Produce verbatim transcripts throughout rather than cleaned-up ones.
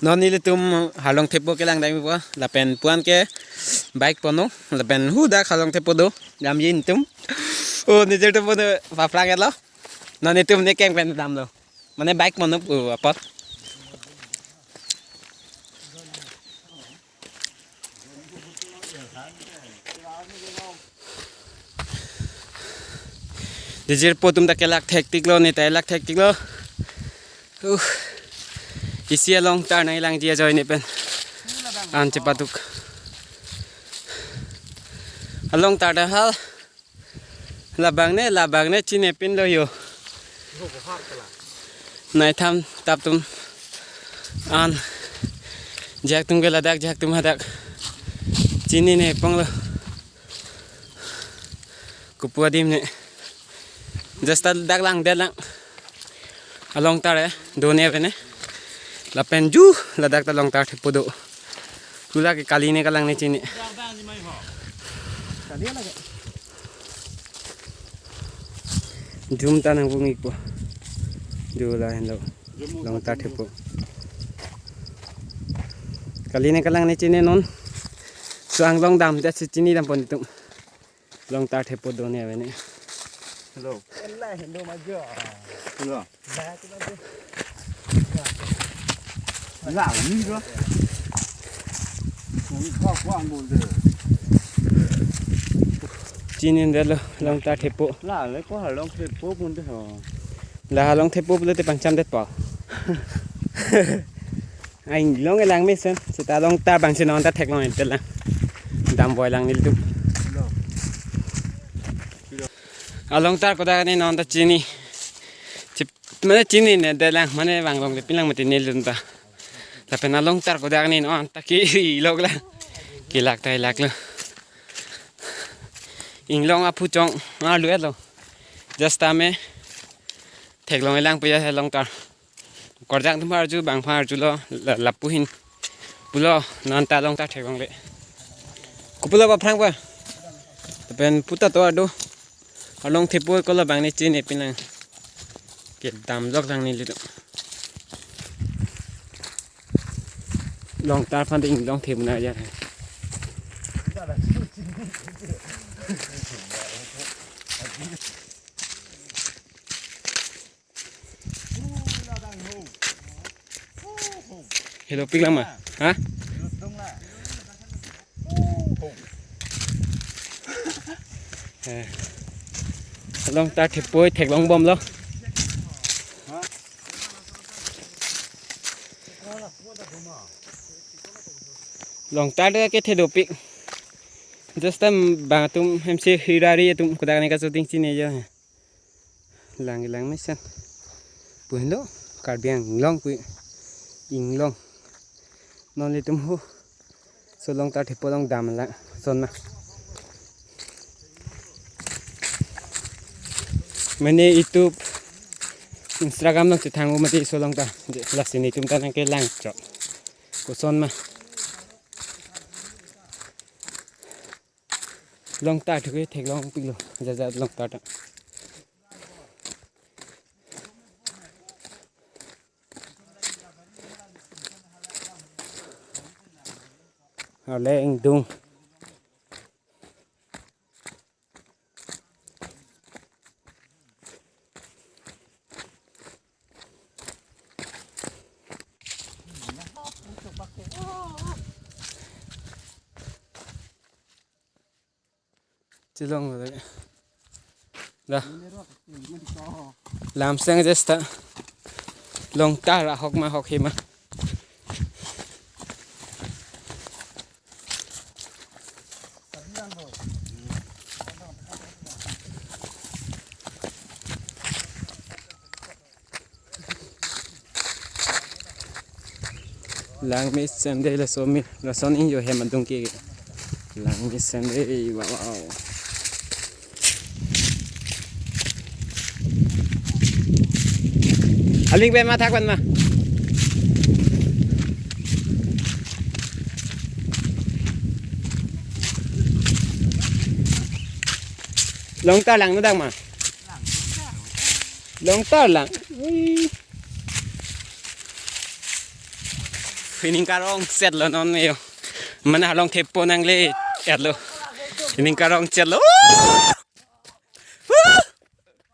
Non nelitum Harlong Thepo kelang dampo, lapen puan ke bike ponpo, lapen hadak Harlong Thepo do, damji nelitum. O, nijor Thepo do paphrang etlo. Non nelitum ne keng pen damlo. Mane bike ponpo, o, apot. Nijor Thepo atum ta kelak thektiklo, ne ta lak thektiklo. Uh. Isi along tar nangkelangji ajoine pen an chepaduk. Along tar ta hal. Labang ne, labang ne chinine pinlo yo. Nai thamtap atum an. Jahak atum ke ladak, jahak atum hadak. Chinine panglo. Kopu adim ne. Just ta dak langdetlang. Along tar e, do ne ave ne. Lapen ju, ladak ta Longtar Thepo do. Hula ke kali ne kalang ne chinine. Jum ta nangvung-ikpo. Ju la henlo. Longtar Thepo. Kali ne kalang ne chinine non. Suang long damdet si chini dampon itum. Longtar Thepo do ne ave ne. Hello. Ella hello majo. Hello. Ba tu majo. La ni ko. Ni ko ko an bol de. Chinine detlo Longtar Thepo. La le ko Harlong Thepo pon de ho. La Harlong Thepo pulote pangcham detpo. Inglong kelang mesen, seta along tar abang si non ta theklong entel lang. Damboi lang nelitum. Along tar kodak ne non ta chini. Chip, mane chinine detlang, mane vanglongle pinlang mati nelitum ta. Lapen along tar kodak ne non ta kelok lang. Kelak ta kelaklo. Inglong aphu chong, arlu etlo. Just ta me theklong-e lang puya he Longtar. Korjang atum arju, bang aphan arjulo, la-, lapu ahin pulo, non ta Longtar theklongle. Kopulo paphrang pa. Lapen puta to ado. Harlong Thepo ko labang ne chinine pinlang. Kedam jok lang nelitum. Longtar aphan ding Longtar Thepo na ya. Hello, pik lang ma? Ha? Eh. Longtar Thepo theklong bomlo. Longtar ke the dopik. Just time bang atum hemsi hirari atum kodak ne ka shooting chini jo. Lang lang mesen. Pu henlo Karbi Anglong pu inglong. Non nelitum ho. So Longtar Thepo along damlang. Son ma. Mane YouTube, Instagram along chethang mati so Longtar. Lasi nelitum ta nangkelang chot. Koson ma. Longtar thu ke theklong piklo, jat jat Longtar ta. Arle ingdung. Chilong lo de. Da. Lamseng jesta. Longtar ahok ma ahok he ma. Lang mesen de laso me, lason ingjir hem adung ke. Lang mesen de, wow, wow. Aling pen ma thak pen ma. Longtar lang no dak ma. Longtar lang. Ui. Ining karong chet lo non yo. Mane halong thepo nangle etlo. Ining karong chet lo.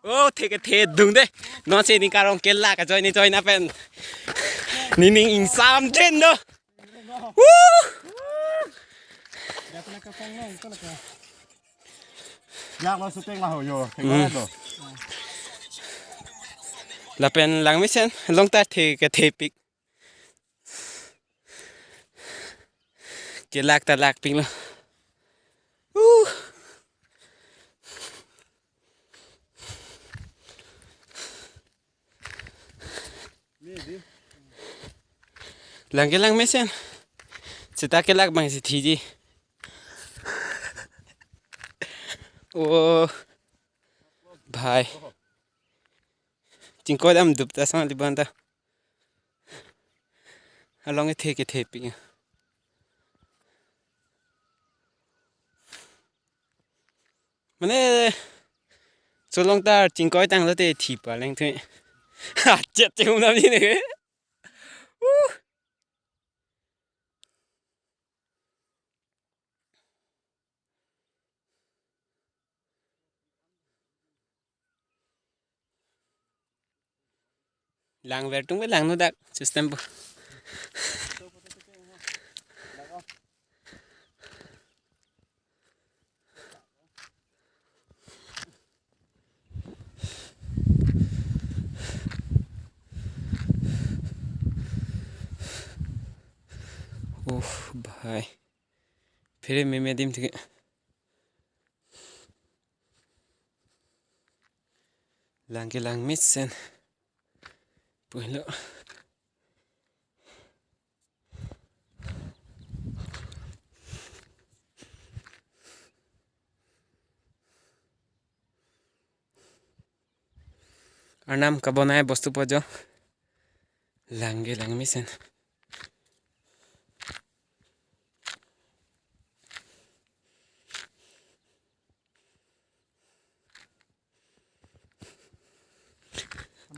Oh, the kethe dung de. Non si ining karong kelak ajoine joine pen. Nening ingsam jen do. Woo! Yak lo shooting la ho yo. Hmm. Lapen langmesen longtar the kethe pik. Kelak ta lak pik lo. Uh. Lang ke langmesen. Seta kelak bang si thiji. Oh. Bhai. Chingkoi dam dup ta sang liban ta. Along kethe kethe pik. Mane cholong ta chingkoi tanglo te thi paleng thu. Ha, chet che hum nam ji ne. Uh. Lang ver tung lang no dak system po. Oh, bhai. Phere meme adim thik. Lang ke langmesen. Pulo. Arnam kabonai bostu po jo. Lang ke langmesen.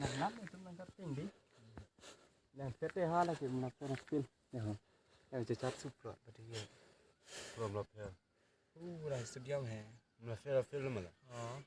Nang lam itu nang kating di. Nang tete hala ke nang tena stil. Ya. Yang cecat suplot berarti ya. Problem ya. Uh, udah studio he. Nang film film malah. Oh.